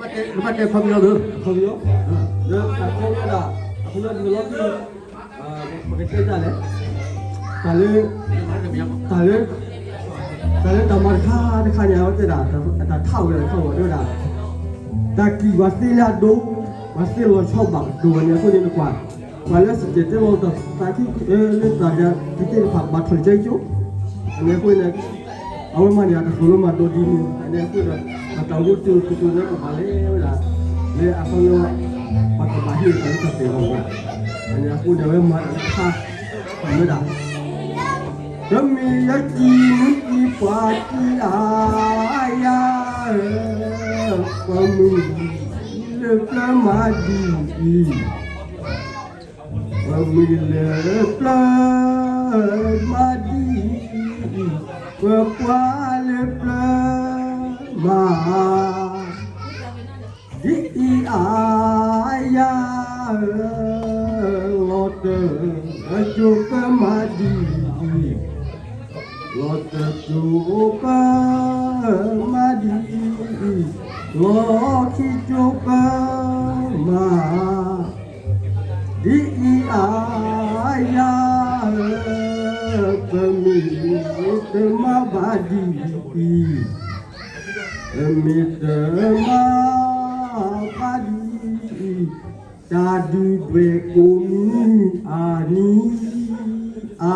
နဘၣ်တဲခီပညီလၢ ခီပညီ, လၢတၢ်ကီဝဲဒၣ် အဃိလၢဒ်သိးလီၤ ပကတဲတၢ်လဲၣ်, တၢ်လၢ တၢ်လၢ တၢ်လၢတၢ်မၤတခါတခါန့ၣ် အဝဲတဲဒၣ် အတၢ်ထးဝဲဒၣ်တခါဝဲတဲဝဲဒၣ် တၢ်ကံၣ်ပှၤသ့လၢအဒိ, ပှၤသ့လီၤဆီဘၣ်ကတိၤဝဲန့ၣ် အဃိန့ၣ်နကွၢ်, ပှၤလၢစံၣ်တဲၤတဲလီၤတၢ်သးခုလၢတၢ်ဒၣ်ကသ့ၣ်တဖၣ်ဘၣ်ထီၣ်ကၠိ, အန့ၣ်အဃိန့ၣ် အဝဲမၤန့ၢ်တၢ်သိၣ်လိမၤဒိးဒ်န့ၣ် အန့ၣ်အဃိဒီး ပတၢ်အိၣ်မူတုၤကတိၤန့ၣ်ကဘၣ်လဲၤဝဲဒၣ် လၢအခီပညီ ပှၤကဘၣ်ဟ့ၣ်တၢ်လၢတၢ်တဲလီၤဝဲ, အန့ၣ်အဃိန့ၣ် အဝဲမၤတၢ်တခါ ဝဲဒၣ် တမ့ၢ်ယကံၣ်မုၢ်ကံၣ်ပှၤကံၣ်အါယၤဧၢ, ပှၤမုၢ်လၢပျၢၤမၤဒ်အံၤ, ပှၤမုၢ်လၢပျၢၤမၤဒ်အံၤ, ပှၤပှၤလၢပျၢၤမၤ ဒ်အံၤအါယၤဧၢ, လီၤတၢ်ကၠိပၢမၤဒ်အံၤ, လီၤတၢ်ကၠိပၢမၤဒ်အံၤ, လီၤခံကၠိပၢမၤ ဒ်အံၤအါယၤဧၢ, ပမ့ၢ်တမၤဘၣ်ဒ်အံၤ, ပမ့ၢ်တမၤဘၣ်ဒ်အံၤ, တၢ်ဒုၣ်ဒွဲၣ်ကိးမုၢ်အနံၤအါ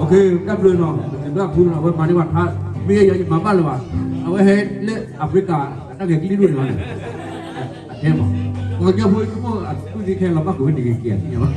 တၢ်ဘျုးနီၤ, ပစံးဘျုးဖုနီၤ, အဝဲမၤန့ၢ်ပှၤထါ, မ့ၢ်ယဲယမၤဘၣ်လၢၤဘၣ်, အဝဲဟဲလၢအဖရံကၤ အတၢ်ဂဲၤကလံၣ်ဒိၣ်န့ၣ်လီၤန့ၣ်, အထဲမး, ပှၤကညီဖိကမိၣ်အသူၣ်သ့ခဲလီၤဘၣ်ကွံာ်ဝဲန့ၣ်က့ၤကဲးသ့ၣ်ညါဘၣ်